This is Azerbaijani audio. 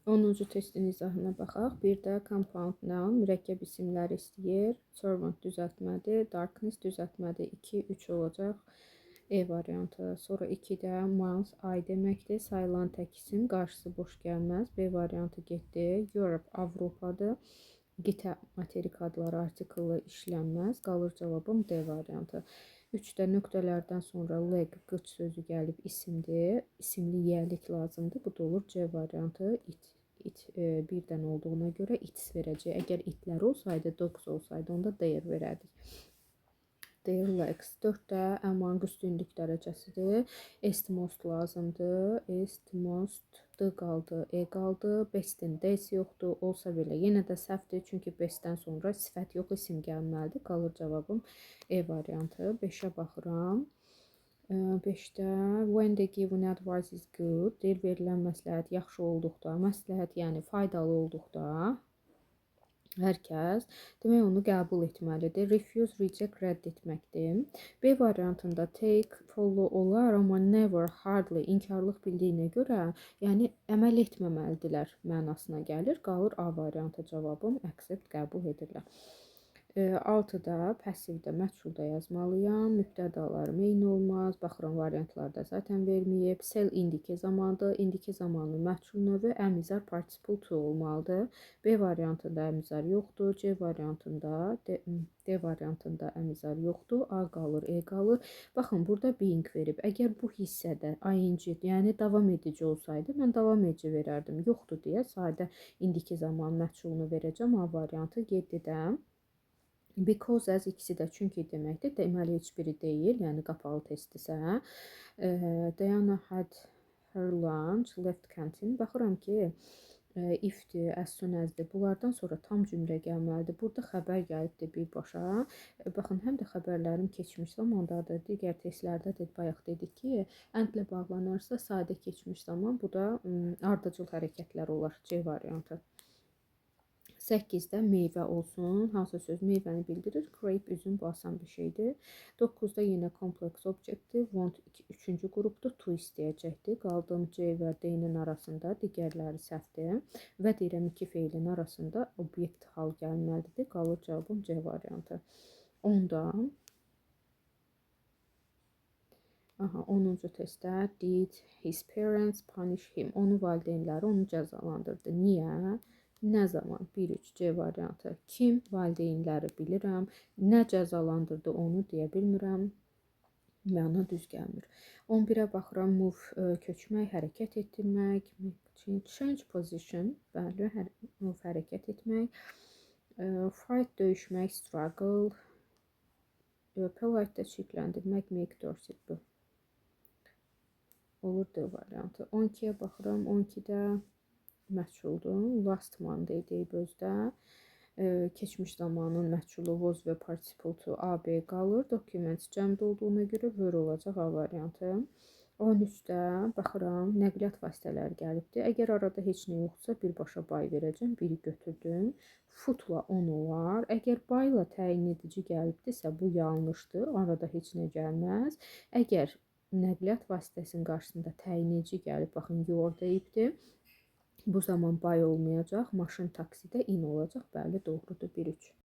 10-cu testin izahına baxaq. Bir də compound noun, mürəkkəb isimlər istəyir. Servant düzəltmədir, darkness düzəltmədir. 2, 3 olacaq. E variantı. Sonra 2-də month, ay deməkdir. Sayılan tək isim, qarşısı boş gəlməz. B variantı getdi. Europe, Avropadır. Qitə, materik adları artiklı işlənməz. Qalır cavabım D variantı. 3-də nöqtələrdən sonra leg, qıç sözü gəlib isimdir. İsimli yiyəlik lazımdır. Bu da olur C variantı. It, it bir dənə olduğuna görə its verəcək. Əgər itlər olsaydı, dogs olsaydı, onda their verərdik. Their legs. 4-də among üstünlük dərəcəsidir. Est most lazımdır. Est most D qaldı, E qaldı. Bestin D-si yoxdur. Olsa belə yenə də səhvdir. Çünki bestdən sonra sifət yox, isim gəlməlidir. Qalır cavabım E variantı. 5-ə baxıram. 5-də when the given advice is good, deyir verilən məsləhət yaxşı olduqda, məsləhət yəni faydalı olduqda hər kəs demək onu qəbul etməlidir. Refuse, reject, rədd etməkdir. B variantında take, follow olar, amma never, hardly inkarlıq bildiyinə görə, yəni əməl etməməlidirlər mənasına gəlir. Qalır A variantı cavabım, accept, qəbul edirlər. 6-da passivdə məchulda yazmalıyam. Mübtədalarım eyni olmaz. Baxıram variantlarda zaten verməyib. Sell indiki zamandır. İndiki zamanın məchul növü am, is, are participle to olmalıdır. B variantında am, is, are yoxdur. C variantında D variantında am, is, are yoxdur. A qalır, E qalır. Baxın, burada being verib. Əgər bu hissədə ing, yəni davam edici olsaydı, mən davam edici verərdim. Yoxdur deyə sadə indiki zaman məchulunu verəcəm. A variantı. 7-də because, as ikisi də çünki deməkdir. Deməli heç biri deyil, yəni qapalı testdirsə. Diana had her lunch, left canteen. Baxıram ki, if-dir, as soon as-dir. Bunlardan sonra tam cümlə gəlməlidir. Burada xəbər gəlibdir birbaşa. Baxın, həm də xəbərlərim keçmiş zamandadır. Digər testlərdə də bayaq dedik ki, and-lə bağlanarsa sadə keçmiş zaman, bu da ardıcıl hərəkətlər olar. C variantı. 8-də meyvə olsun. Hansı söz meyvəni bildirir? Grape, üzüm, bu asan bir şeydir. 9-da yenə complex objectdir. Want üçüncü qrupdur. To istəyəcəkdir. Qaldım C və D-nin arasında. Digərləri səhvdir. Və deyirəm iki feilin arasında obyekt hal gəlməlidir. Qalır cavabım C variantı. 10-da Aha, 10-cu testdə did his parents punish him? Onu valideynləri onu cəzalandırdı. Niyə? Nə zaman? 1-3 C variantı. Kim? Valideynləri bilirəm. Nə cəzalandırdı onu deyə bilmirəm. Məna düz gəlmir. 11-ə baxıram. Move, köçmək, hərəkət etdirmək. Change position. Bəli, move, hərəkət etmək. Fight, döyüşmək, struggle. Polite çirkləndirmək, make dirty bu. Olur D variantı. 12-yə baxıram. 12-də məchuldur. Last Monday deyib özdə. Keçmiş zamanın məchulu was və participle to A, B qalır. Documents cəmdə olduğuna görə were olacaq A variantı. 13-də baxıram, nəqliyyat vasitələri gəlibdir. Əgər arada heç nə yoxdursa, birbaşa by verəcəm. Biri götürdüm. Footla 10 olar. Əgər by-la təyin edici gəlibdirsə, bu yanlışdır. Arada heç nə gəlməz. Əgər nəqliyyat vasitəsinin qarşısında təyin edici gəlib, baxın, your deyibdir. Bu zaman by olmayacaq. Maşın taksidə in olacaq. Bəli, doğrudur. 1-3.